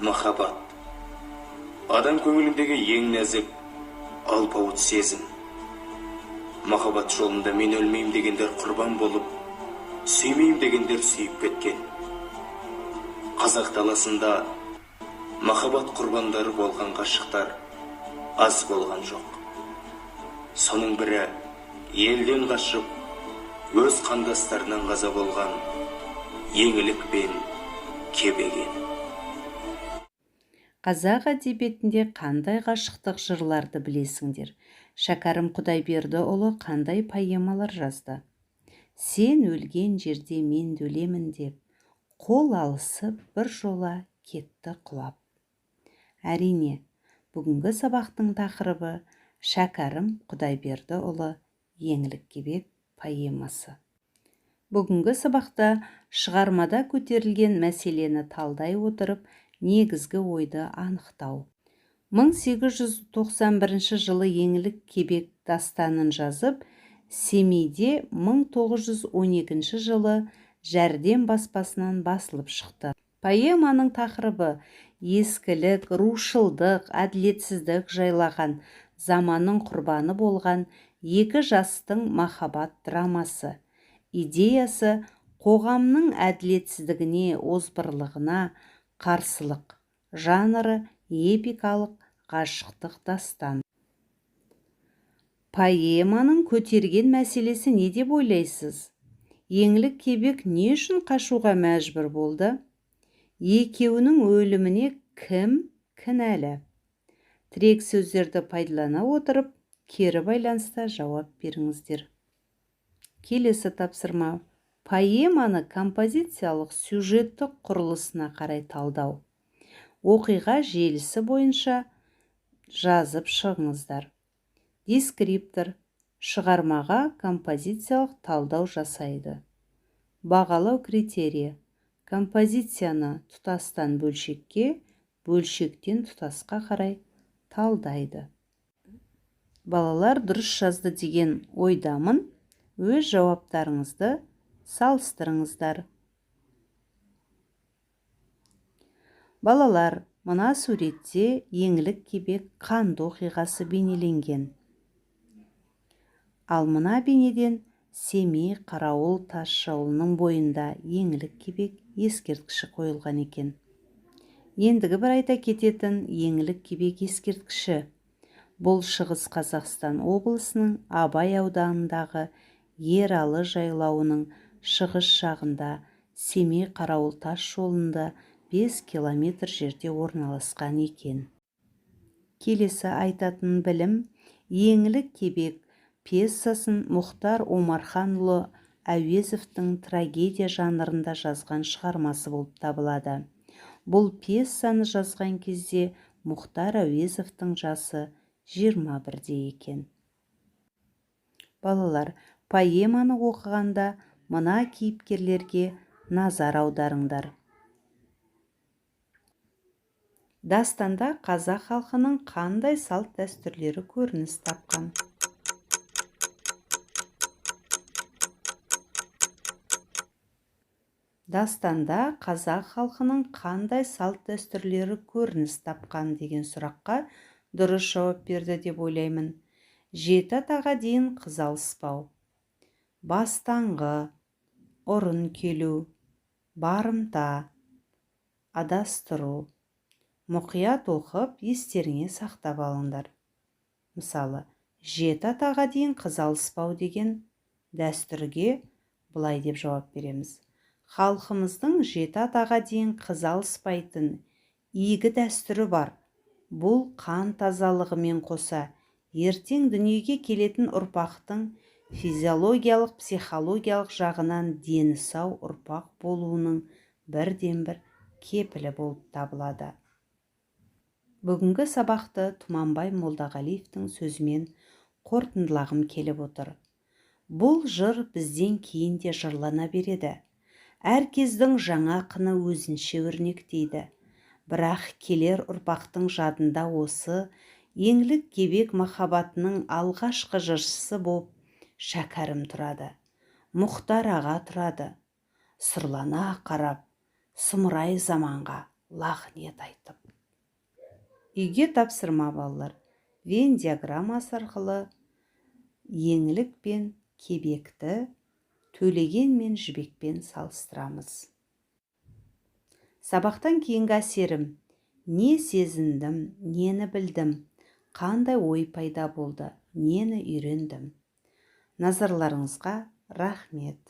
Махаббат. Адам көңіліндегі ең нәзік, алпауыт сезім. Махаббат жолында мен өлмеймін дегендер құрбан болып, сүймеймін дегендер сүйіп кеткен. Қазақ даласында махаббат құрбандары болған ғашықтар аз болған жоқ. Соның бірі елден қашып, өз қандастарынан қаза болған Еңлік пен Кебеген. Қазақ әдебиетінде қандай ғашықтық жырларды білесіңдер? Шәкәрім Құдайбердіұлы қандай поэмалар жазды? Сен өлген жерде мен де өлемін деп, қол алысып бір жола кетті құлап. Әрине, бүгінгі сабақтың тақырыбы Шәкәрім Құдайбердіұлы Еңлік Кебек поэмасы. Бүгінгі сабақта шығармада көтерілген мәселені талдай отырып, негізгі ойды анықтау. 1891 жылы Еңлік Кебек дастанын жазып, Семейде 1912 жылы Жәрдем баспасынан басылып шықты. Поэманың тақырыбы ескілік, рушылдық, әділетсіздік жайлаған заманның құрбаны болған екі жастың махаббат драмасы. Идеясы қоғамның әділетсіздігіне, озбырлығына қарсылық. Жанры эпикалық ғашықтық дастан. Поэманың көтерген мәселесі не деп ойлайсыз? Еңлік Кебек не үшін қашуға мәжбүр болды? Екеуінің өліміне кім кінәлі? Тірек сөздерді пайдалана отырып, кері байланыста жауап беріңіздер. Келесі тапсырма. Поэманы композициялық сюжеттік құрылысына қарай талдау. Оқиға желісі бойынша жазып шығыңыздар. Дескриптор шығармаға композициялық талдау жасайды. Бағалау критерийі. Композицияны тұтастан бөлшекке, бөлшектен тұтасқа қарай талдайды. Балалар дұрыс жазды деген ойдамын. Өз жауаптарыңызды салыстырыңыздар. Балалар, мына суретте Еңлік Кебек қанды оқиғасы бейнеленген. Ал мына бейнеден Семей Қарауыл тас жолының бойында Еңлік Кебек ескерткіші қойылған екен. Ендігі бір айта кететін Еңлік Кебек ескерткіші. Бұл Шығыс Қазақстан облысының Абай ауданындағы Ералы жайлауының шығыс жағында Семей Қарауыл тас жолында 5 километр жерде орналасқан екен. Келесі айтатын білім Еңлік Кебек пьесасын Мұхтар Омарханұлы Әуезовтің трагедия жанрында жазған шығармасы болып табылады. Бұл пьесаны жазған кезде Мұхтар Әуезовтің жасы 21-де екен. Балалар, поэманы оқығанда мына кейіпкерлерге назар аударыңдар. Дастанда қазақ халқының қандай салт-дәстүрлері көрініс тапқан? Дастанда қазақ халқының қандай салт-дәстүрлері көрініс тапқан деген сұраққа дұрыс жауап берді деп ойлаймын. Жеті атаға дейін қыз алыспау, бастаңғы, ұрын келу, барымта, адастыру. Мұқият оқып, естеріңе сақтап алыңдар. Мысалы, жеті атаға дейін қыз алыспау деген дәстүрге былай деп жауап береміз. Халқымыздың жеті атаға дейін қыз алыспайтын игі дәстүрі бар. Бұл қан тазалығымен қоса, ертең дүниеге келетін ұрпақтың физиологиялық, психологиялық жағынан дені сау ұрпақ болуының бірден-бір кепілі болып табылады. Бүгінгі сабақты Тұманбай Молдағалиевтің сөзімен қорытындылағым келіп отыр. Бұл жыр бізден кейін де жырлана береді. Әр кездің жаңа ақыны өзінше өрнектейді. Бірақ келер ұрпақтың жадында осы Еңлік Кебек махаббатының алғашқы жыршысы боп Шәкәрім тұрады. Мұхтар аға тұрады. Сұрлана қарап, сұмырай заманға Лағнет айтып. Үйге тапсырма, балалар. Венн диаграммасы арқылы Еңлік пен Кебекті Төлеген мен Жібекпен салыстырамыз. Сабақтан кейінгі әсерім: не сезіндім, нені білдім, қандай ой пайда болды, нені үйрендім? Назарларыңызға рахмет.